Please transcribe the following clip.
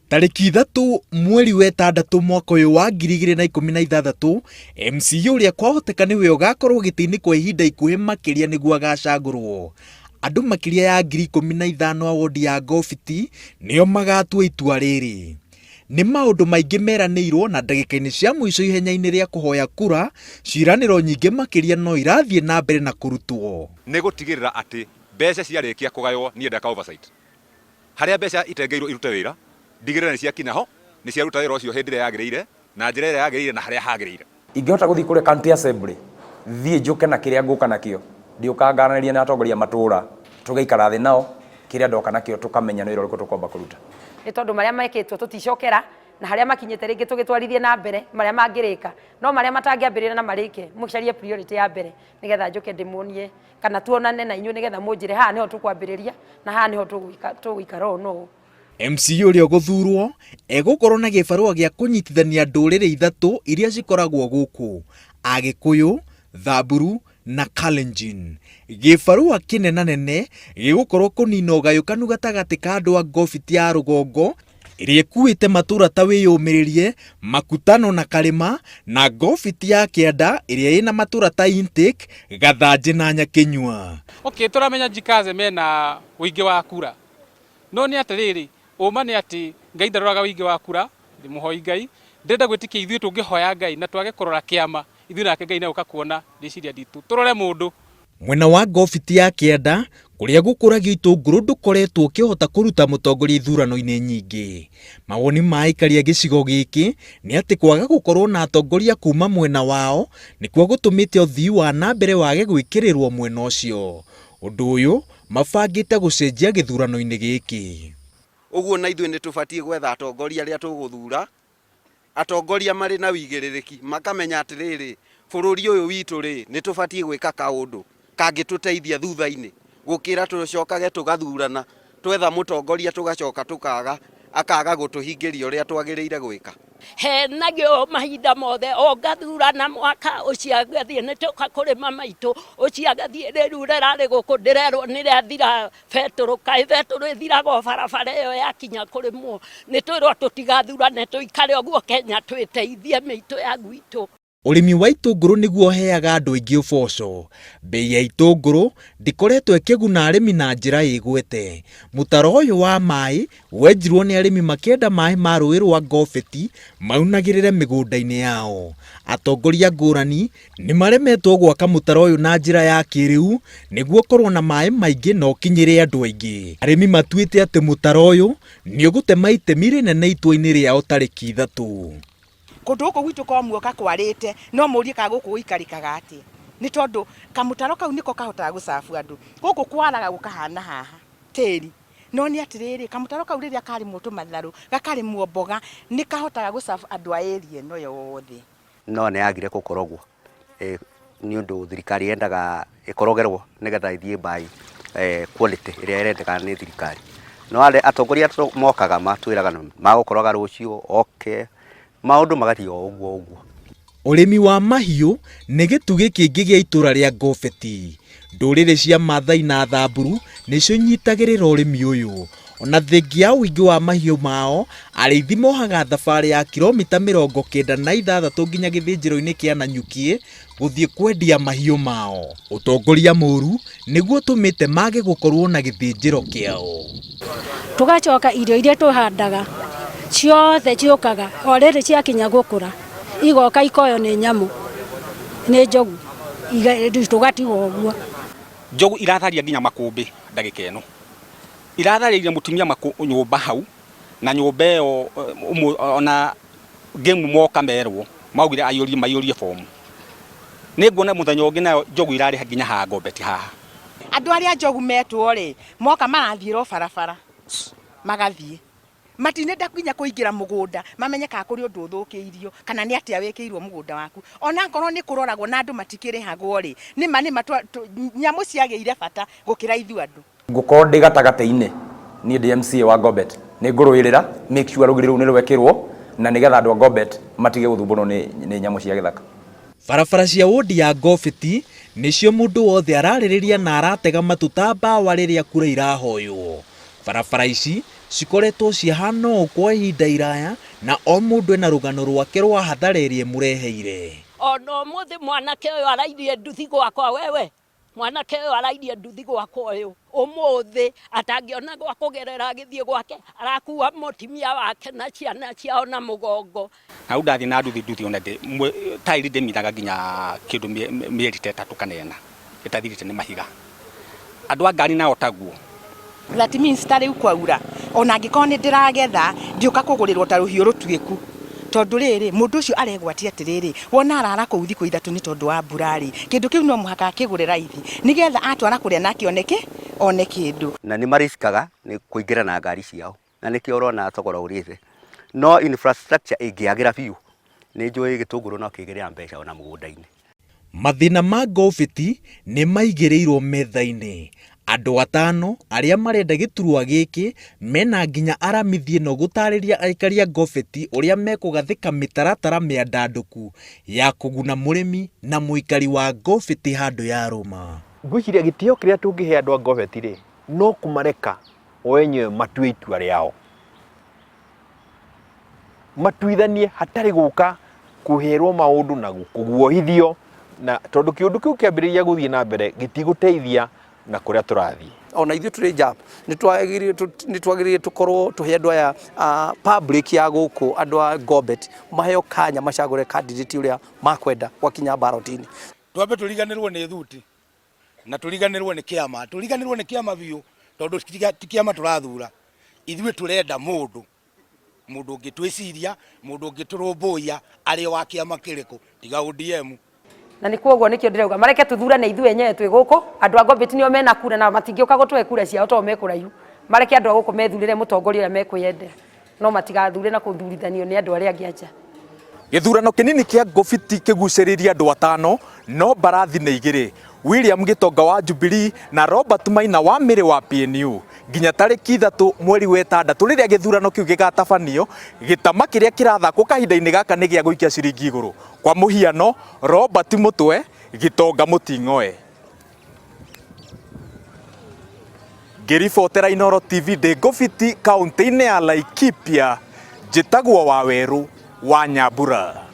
Tarĩki 3 mweri wa ĩtandatũ mwaka ũyũ wa 2016, MCA ũrĩa kwahoteka nĩwe ũgakorwo gĩtĩ-inĩ kwa ihinda ikuhĩ makĩria nĩguo agacagũrwo. Andũ makĩria ya 15,000 a wondi ya Ngobiti nĩo magatua itua rĩrĩ. Nĩ maũndũ maingĩ meranĩirwo na ndagĩka-inĩ cia mũico ihenya-inĩ rĩa kũhoya kura, ciĩranĩro nyingĩ makĩria no irathiĩ na mbere na kũrutwo. Nĩ gũtigĩrĩra atĩ mbeca ciarĩkia kũgaywo niĩ ndeka oversight. Harĩa mbeca itengeirwo irute wĩra, ndigĩrĩre nĩ ciakinya ho, nĩ ciaruta wĩra ũcio hĩndĩ ĩrĩa yagĩrĩire, na njĩra ĩrĩa yagĩrĩire na harĩa hagĩrĩire. Ingĩhota gũthiĩ kũrĩa county assembly, thiĩ njũke na kĩrĩa ngũka nakĩo, ndiũka ngaranĩria na atongoria a matũũra, tũgaikara thĩ nao, kĩrĩa ndoka nakĩo tũkamenya nĩ wĩra ũrĩkũ tũkwamba kũruta. Nĩ tondũ marĩa mekĩtwo tũticokera, na harĩa makinyĩte rĩngĩ tũgĩtwarithie na mbere marĩa mangĩrĩka, no marĩa matangĩambĩrĩria na marĩke, mũcarie priority ya mbere nĩgetha njũke ndĩmuonie kana tuonane na inyuĩ nĩgetha mũnjĩre haha nĩho tũkwambĩrĩria na haha nĩho tũgũikara ũũ na ũũ. MCA ũrĩa ũgũthurwo egũkorwo na gĩbarũa gĩa kũnyitithania ndũrĩrĩ ithatũ iria cikoragwo gũkũ, Agĩkũyũ, Thamburu na Kalenjin. Gĩbarũa kĩnenanene gĩgũkorwo kũnina ũgayũkanu gatagatĩ ka andũ a Ngobiti ya rũgongo ĩrĩa ĩkuĩte matũra ta Wĩyũmĩrĩrie, Makutano na Karĩma, na Ngobiti ya Kĩanda ĩrĩa ĩna matũra ta Intake, Gathanjĩ na Nyakĩnyua. Okay, tũramenya Jikaze mena ũingĩ wa kura. No nĩ atĩrĩrĩ, ũma nĩ atĩ Ngai ndaroraga ũingĩ wa kura, ndĩ mũhoi Ngai. Ndĩrenda gwĩtĩkia ithuĩ tũngĩhoya Ngai na twage kũrora kĩama, ithuĩ nake Ngai nĩegũka kuona rĩciria ritũ. Tũrore mũndũ. Mwena wa Ngobiti ya Kĩanda kũrĩa gũkũragio itũngũrũ ndũkoretwo ũkĩhota kũruta mũtongoria ithurano-inĩ nyingĩ. Mawoni ma aikari a gĩcigo gĩkĩ nĩ atĩ kwaga gũkorwo na atongoria kuma mwena wao nĩkuo gũtũmĩte ũthii wa na mbere wage gwĩkĩrĩrwo mwena ũcio. Ũndũ ũyũ mabangĩte gũcenjia gĩthurano-inĩ gĩkĩ. Ũguo na ithuĩ nĩ tũbatiĩ gwetha atongoria arĩa tũgũthura Atongoria marĩ na wigĩrĩrĩki makamenya atĩrĩrĩ, bũrũri ũyũ witũ rĩ, nĩ tũbatiĩ gwĩka kaũndũ kangĩtũteithia thutha-inĩ, gũkĩra tũcokage tũgathurana, twetha mũtongoria tũgacoka tũkaga, akaga gũtũhingĩria ũrĩa twagĩrĩire gwĩka. Henagio mahinda mothe o ngathurana mwaka ũcio agathiĩ nĩ tũka kũrĩma maitũ ũcio agathiĩ rĩu rĩrarĩ gũkũ ndĩrerwo nĩ rĩathira betũrũ kaĩ betũrũ ĩthiraga o barabara ĩyo yakinya kũrĩmwo nĩ twĩrwo tũtigathurane tũikare ũguo Kenya twĩteithie mĩitũ ya gwitũ. Ũrĩmi wa itũngũrũ nĩguo ũheaga andũ aingĩ ũboco. Mbei ya itũngũrũ ndĩkoretwo ĩkĩguna arĩmi na njĩra ĩgwete. Mũtaro ũyũ wa maĩ wenjirwo nĩ arĩmi makĩenda maĩ ma rũĩ rwa Ngobeti maunagĩrĩre mĩgũnda-inĩ yao. Atongoria ngũrani nĩ maremetwo gwaka mũtaro ũyũ na njĩra ya kĩrĩu nĩguo ũkorwo na maĩ maingĩ na ũkinyĩre andũ aingĩ. Arĩmi matuĩte atĩ mũtaro ũyũ nĩ ũgũtema itemi rĩnene itua-inĩ rĩao tarĩki 3. Kũndũ gũkũ gwitũ kwa muoka kwarĩte, no mũrie kana gũkũ gũikarĩkaga atĩa, nĩ tondũ kamũtaro kau nĩko kahotaga gũ serve andũ. Gũkũ kwaraga gũkahana haha tĩri, no nĩ atĩrĩrĩ, kamũtaro kau rĩrĩa karĩmwo tũmatharũ, gakarĩmwo mboga, nĩ kahotaga gũ serve andũ a area ĩno yothe. No nĩ yagire gũkorogwo nĩ ũndũ thirikari yendaga ĩkorogerwo nĩgetha ĩthiĩ by quality ĩrĩa ĩrendekana nĩ thirikari. No atongoria mokaga matwĩraga magũkoroga rũciũ oke, maũndũ magathiĩ o ũguo ũguo. Ũrĩmi wa mahiũ nĩ gĩtugĩ kĩngĩ gĩa itũra rĩa Ngobeti. Ndũrĩrĩ cia Maathai na Thamburu nĩcio inyitagĩrĩra ũrĩmi ũyũ. Ona thengia ya ũingĩ wa mahiũ mao, arĩithi mohaga thabarĩ ya kiromita 96 nginya gĩthĩnjĩro-inĩ kĩa Nanyuki gũthiĩ kwendia mahiũ mao. Ũtongoria mũru nĩguo ũtũmĩte mage gũkorwo na gĩthĩnjĩro kĩao. Tũgacoka irio iria tũhandaga ciothe ciũkaga o rĩrĩ ciakinya gũkũra igoka ikoywo nĩ nyamũ, nĩ njogu, tũgatigwo ũguo. Njogu iratharia nginya makũmbĩ ndagĩka ĩno. Iratharĩirie mũtumia nyũmba hau, na nyũmba ĩyo ona game moka merwo maugire aiyũrie maiyũrie bomu. Nĩ nguona mũthenya ũngĩ nayo njogu irarĩ nginya haha Ngombeti haha. Andũ arĩa njogu metwo rĩ, moka marathiĩra o barabara magathiĩ. Matinenda nginya kũingĩra mũgũnda mamenye kana kũrĩ ũndũ ũthũkĩirio kana nĩ atĩa wĩkĩirwo mũgũnda waku. Ona akorwo nĩ kũroragwo na andũ matikĩrĩhagwo rĩ, nĩma nĩma nyamũ ciagĩire bata gũkĩra ithuĩ andũ. Ngũkorwo ndĩ gatagatĩ-inĩ, niĩ ndĩ MCA wa Ngobet, nĩ ngũrũĩrĩra make sure rũgiri rũu nĩ rwekĩrwo na nĩgetha andũ a Ngobet matige gũthumbũrwo nĩ nyamũ cia gĩthaka. Barabara cia wodi ya Ngobeti nĩcio mũndũ wothe ararĩrĩria na aratega matũ ta mbawa rĩrĩa kura irahoywo. Barabara ici cikoretwo cihana ũũ kwa ihinda iraya na o mũndũ ena rũgano rwake rwa hathara ĩrĩa ĩmũreheire. Ona ũmũthĩ mwanake ũyũ arairie nduthi gwakwa wewe mwanake ũyũ arairie nduthi gwakwa ũyũ ũmũthĩ atangĩona gwa kũgerera agĩthiĩ gwake arakua mũtumia wake na ciana ciao na mũgongo. Na rĩu ndathiĩ na nduthi nduthi ona taĩri ndĩmiraga nginya kĩndũ mĩeri ta ĩtatũ kana ĩna ĩtathirĩte nĩ mahiga. Andũ a ngari nao taguo. That means ta rĩu kwaura ona angĩkorwo nĩ ndĩragetha ndiũka kũgũrĩrwo ta rũhiũ rũtuĩku tondũ rĩrĩ mũndũ ũcio aregwatia atĩrĩrĩ wona arara kũu thikũ ithatũ nĩ tondũ wa mbura rĩ kĩndũ kĩu no mũhaka akĩgũre raithi nĩgetha atwara kũrĩa nake one kĩ one kĩndũ. Na nĩ mariskaga nĩ kũingĩra na ngari ciao na nĩkĩo ũrona thogora ũrĩ thĩ. No infrastructure ĩngĩagĩra biũ nĩ njũĩ gĩtũngũrũ no kĩgĩre na mbeca ona mũgũnda-inĩ. Mathĩna ma Ngobiti nĩ maigĩrĩirwo metha-inĩ. Andũ atano arĩa marenda gĩturwa gĩkĩ mena nginya Aramithi ĩno gũtarĩria aikari a Ngobiti ũrĩa mekũgathĩka mĩtaratara mĩandandũku ya kũguna mũrĩmi na mũikari wa Ngobiti handũ ya rũma. Ngwĩciria gĩtĩo kĩrĩa tũngĩhe andũ a Ngobeti rĩ, no kũmareka o enyewe matue itua rĩao. Matuithanie hatarĩ gũka kũherwo maũndũ na kũguohithio na tondũ kĩũndũ kĩu kĩambĩrĩria gũthiĩ na mbere gĩtigũteithia na kũrĩa tũrathiĩ. Ona ithuĩ tũrĩ nja nĩ twagĩrĩire tũkorwo tũhe andũ aya public ya gũkũ andũ a Ngobet maheo kanya macagũre candidate ũrĩa makwenda gwakinya ballot-inĩ. Twambe tũriganĩrwo nĩ thuti na tũriganĩrwo nĩ kĩama, tũriganĩrwo nĩ kĩama biũ tondũ ti kĩama tũrathura, ithuĩ tũrenda mũndũ, mũndũ ũngĩtwĩciria, mũndũ ũngĩtũrũmbũiya arĩ wa kĩama kĩrĩkũ tiga ODM. Na nĩ kwoguo nĩkĩo ndĩrauga mareke tũthurane ithuĩ enyewe twĩ gũkũ, andũ a Ngobiti nĩo mena kura na matingĩũka gũtũhe kura ciao tondũ me kũraihu. Mareke andũ a gũkũ methurĩre mũtongoria ũrĩa mekwĩyendera, no matigathure na kũthurithanio nĩ andũ arĩa angĩ a nja. Gĩthurano kĩnini kĩa Ngobiti kĩgucĩrĩirie andũ atano no mbarathi nĩ igĩrĩ, William Gĩtonga wa Jubilee na Robert Maina wa Mĩrĩ wa PNU. Nginya tarĩki ithatũ mweri wa ĩtandatũ rĩrĩa gĩthurano kĩu gĩgatabanio, gĩtama kĩrĩa kĩrathakwo kahinda-inĩ gaka nĩ gĩa gũikia ciringi igũrũ. Kwa mũhiano, Robert mũtwe, Gĩtonga mũting'oe. Ngĩribotera Inooro TV ndĩ Ngobiti kaũntĩ-inĩ ya Laikipia, njĩtagwo Wawerũ wa Nyambura.